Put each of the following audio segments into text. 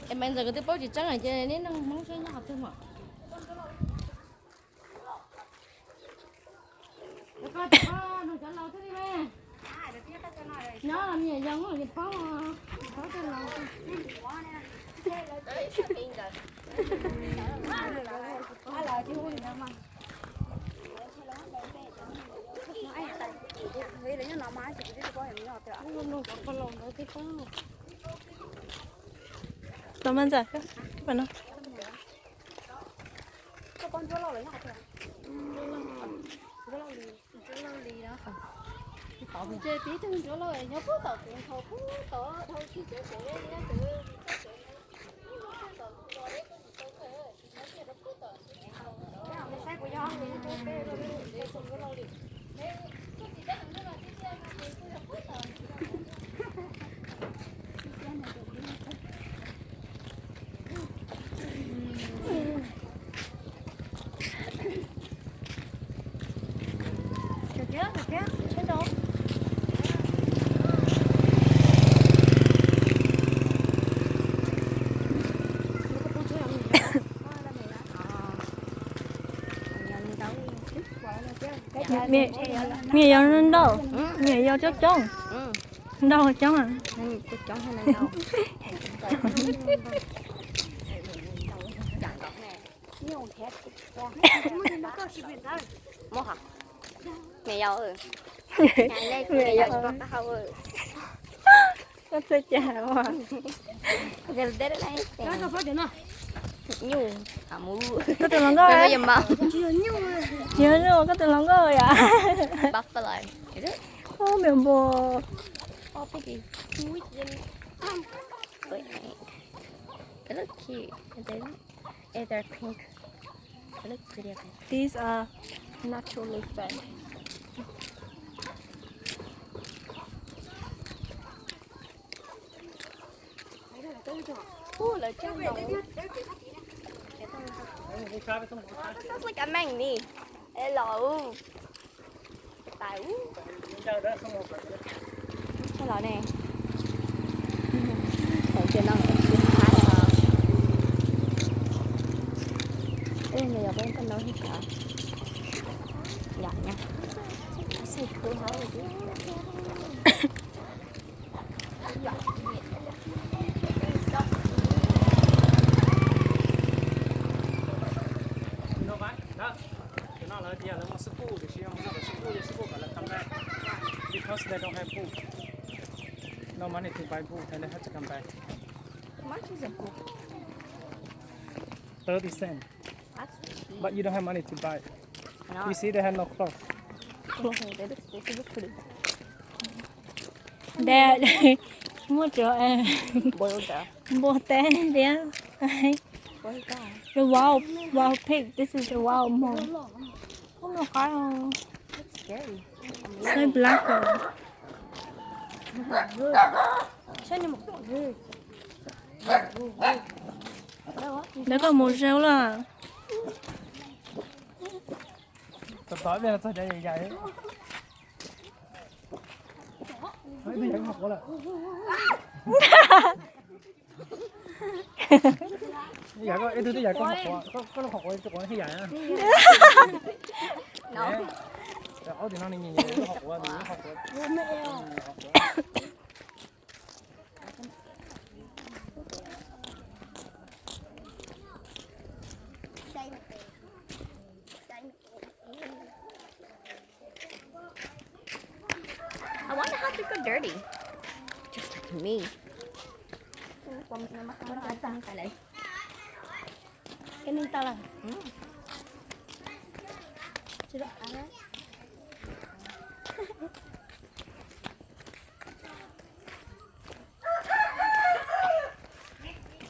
Es Maiv Ntxawm kuv twb paub tsis tseeb ces neb nug Hmoob saib nyob qhov twg mas. Nyob los me nyuam yaus los paub, paub tej laus. Tau Maiv Ntxawm, pam no. Me nyuam yaus ntau, me nyuam yaus coob coob, ntau coob. Me nyuam yaus, me nyuam yaus, koj txhawj cas ua. Nyuj, koj tus hluas nkauj, tsis yog nyuj, koj tus hluas nkauj yom. Buffalo. Ub, me npua. It looks cute. If they, if they're pink, it looks pretty up there. These are naturally fed. Ub, lawv cog los. Sounds like a magnet. Es los ub. Tais ub. Los ne. Thaum tias no tsis hab os. Ub, nws yog peb koj nau hib tshaj. Yom na. Xij khwv hab li. Cov no lawv tias lawv muaj xub pwg, tiam sis yog mus noj xub pwg, xub pwg kom lawv come back. Because they don't have boat. No money to buy boat, and they have to come back. How much is a boat? Thirty cents. That's cheap. But you don't have money to buy. No. You see, they have no cloth. Dad, muaj cov npua teb thiab. The wild, wild pig. This is the wild mole. Ub, no qab. So black. Lawv koj mus zau lawm. Tom tom ib pliag txog cov yam yam. Ib tug yam koj qhov quav lawm. Ib tug twb yam koj qhov quav, koj lub qhov quav tsis quav ib yam na. Ob tim no nws nyiam nyiam lub qhov quav, nws lub qhov quav. I wonder how they go dirty. Just like me. Cái này tao là.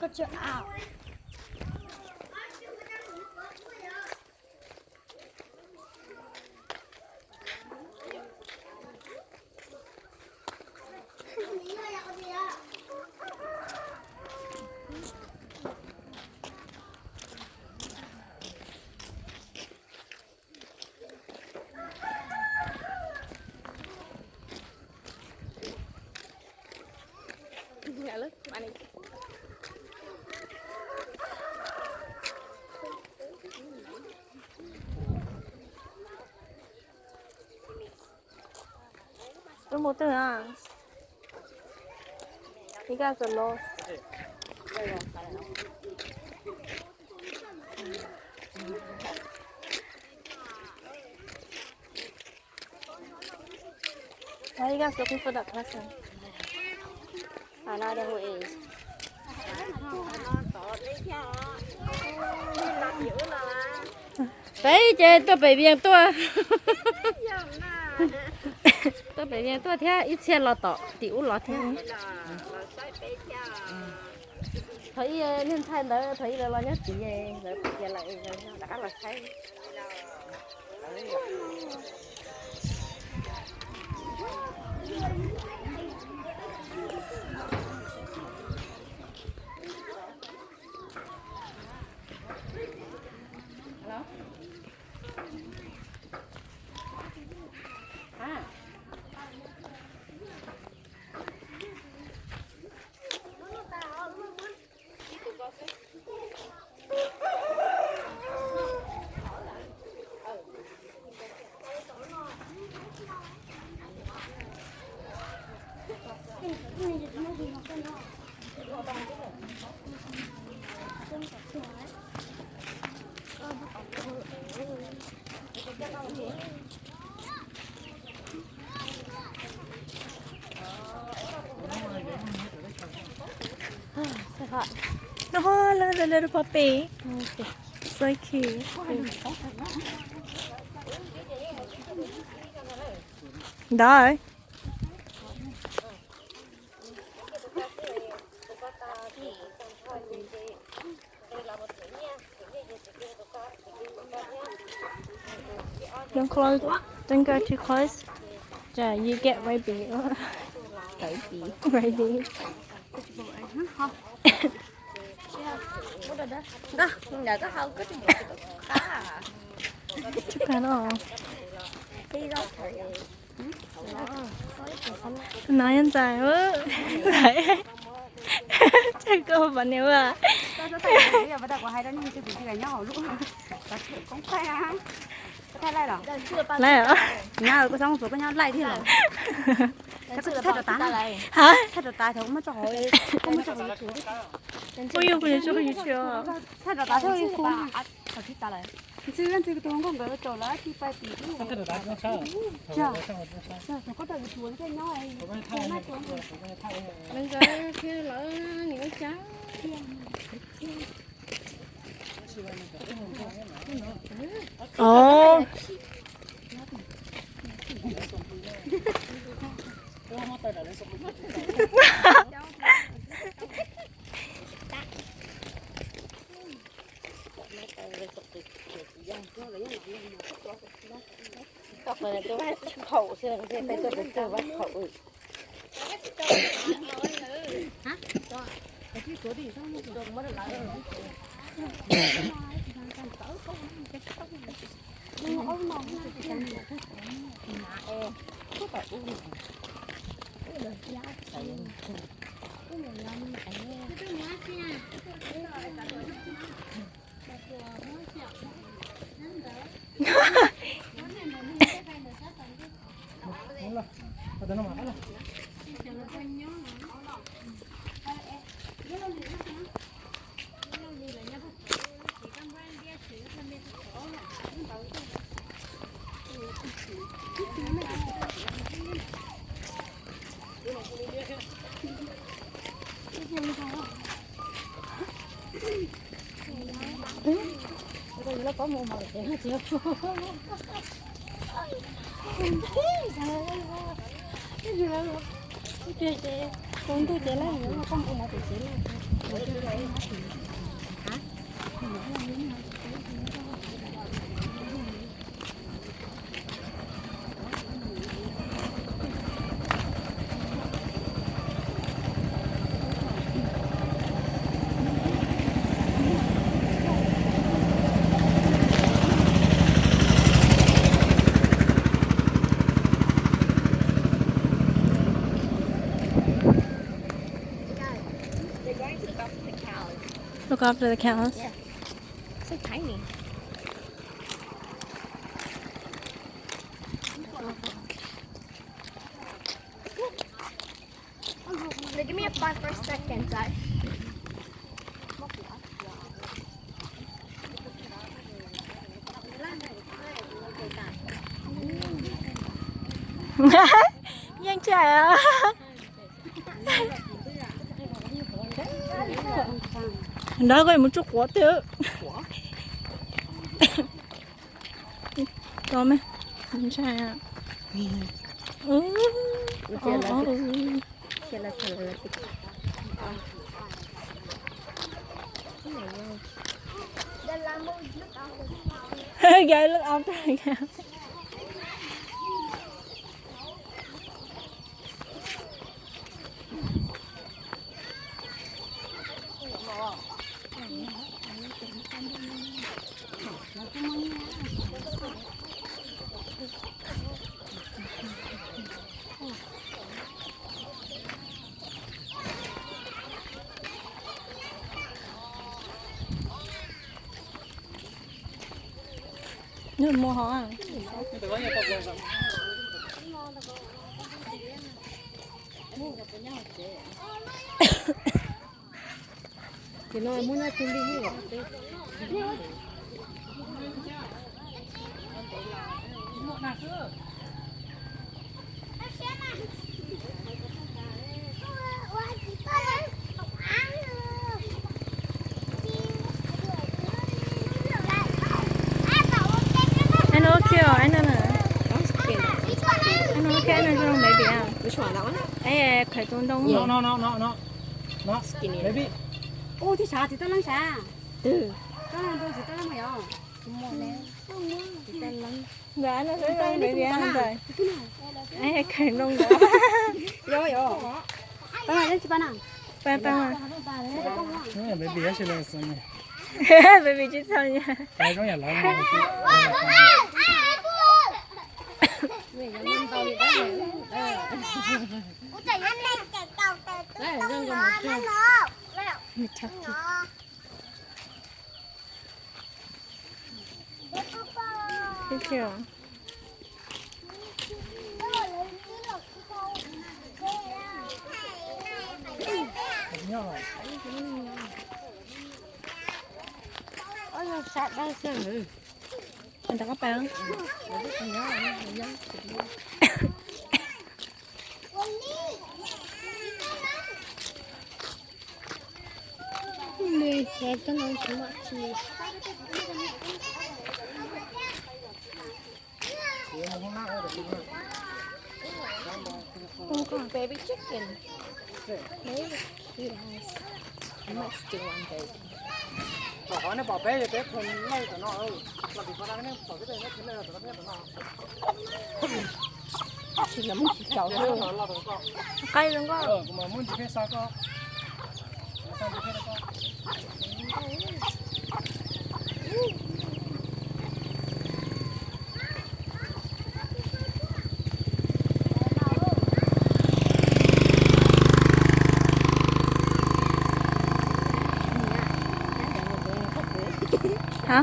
Có chưa ao? Lub mus twg a? You guys are lost. Why are you guys looking for that person? I don't know who it is. Peb ces tuaj pem Vias tuaj. Tuaj pem Vias tuaj thiab ib txhia los tom tim ub los thiab. Thaum ib niag ntxhais ntawd thaum ib lawv los nyob tid lawv cia lawm rov qab los saib. No, look at the little puppy. So cute. Ntawd. Don't close. Don't go too close. Yeah, you get rabies. Rabies. Rabies. Tsis pom no. Tus no yeej ntxhais, ntxhais. Txhais koj pom niam ua. Lawm os. Nyob koj txhob mus txuas koj nyob laij thiab los. Thaij rau tas. Ha? Thaij rau tas thaum koj muab tso hauv, koj muab tso hauv YouTube. Kuj yog kuv yuav tso hauv YouTube. Thaij rau tas thiab kuv. Ntxhw ntxhw tus hluas nkauj nkawd tsaum lawv tsis pais tim. Thaum koj tau YouTube thiaj nyob. Nkawd thiab lawv nim ua cas. Ov. Look after the cows. Yeah. So tiny. They give me a five for a second, guys. Yeej tshaj. Nrog koj mus tsuj quav twg. Tau me. Ntshai. Guys, look after him. Nws mus hov. Ces no muaj nyob tus li. Ano kios, ano na. Ano kios, ano zoo baby a. Ej, khawv tus ntoo. No, no, no, no, no. No. Baby. Ub, tib sav tsis tau leej sav. Tsis tau leej mus yos. Ntawd ano zoo baby a ntawd. Ej, khawv ntoo ntawd. Yos, yos. Pab mas tsis pab na. Pab, pab mas. Baby tsis txhob nya. Thank you. Oj, sab dawb xwb. Rov qab pas. Baby chicken. Maybe he has must do one baby. Pom qhov nej pom peb, peb thum lej tom no, los tim qhov nej pom peb, peb thum lej tom no, peb tom no. Tsis los muab tsis caum. Qab zoo nkauj. Kuv mam muab ntsis peb xa koj. Hả?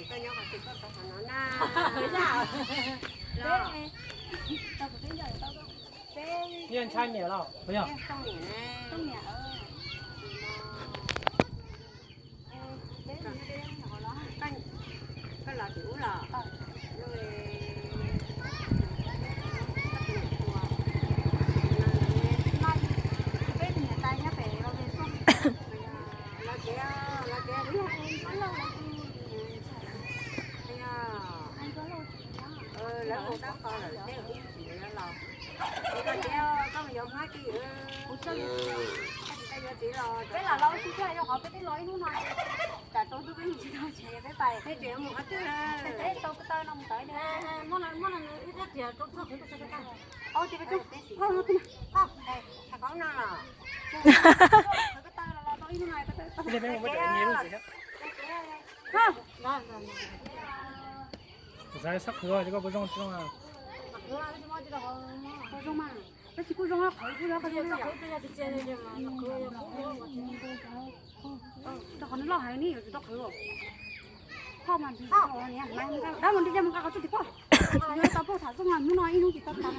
Koj nyob qhov twg koj tau qhov no na. Yeej ntshai niam los puas yog? Koj los tim ub los? Los tsev, los tsev, los tsev. Peb los los ib hnub no, tsam rau ntuj peb mus tsis tau tsev, peb pais, peb tseem mus qhov twg, peb tau ko taw no mus tawm, muab no ib rab riam rau txog qhov ko taw, ua tias peb tau, qhov ko taw los los tau ib hnub no, ko taw. Xav sab qhwv ces koj puas zoo tsis zoo? Zoo mas, tab sis kuj zoo qhwv kuj zoo qhwv. Rau qhov nws loj heev ne, yuav tsum tau qhwv. Thoj mas nrig, dab mus nrig, mus nqa qhov tshuaj tim koj. Yuav tau pauj tham xwb mas hnub no ib hnub tsis tau tham.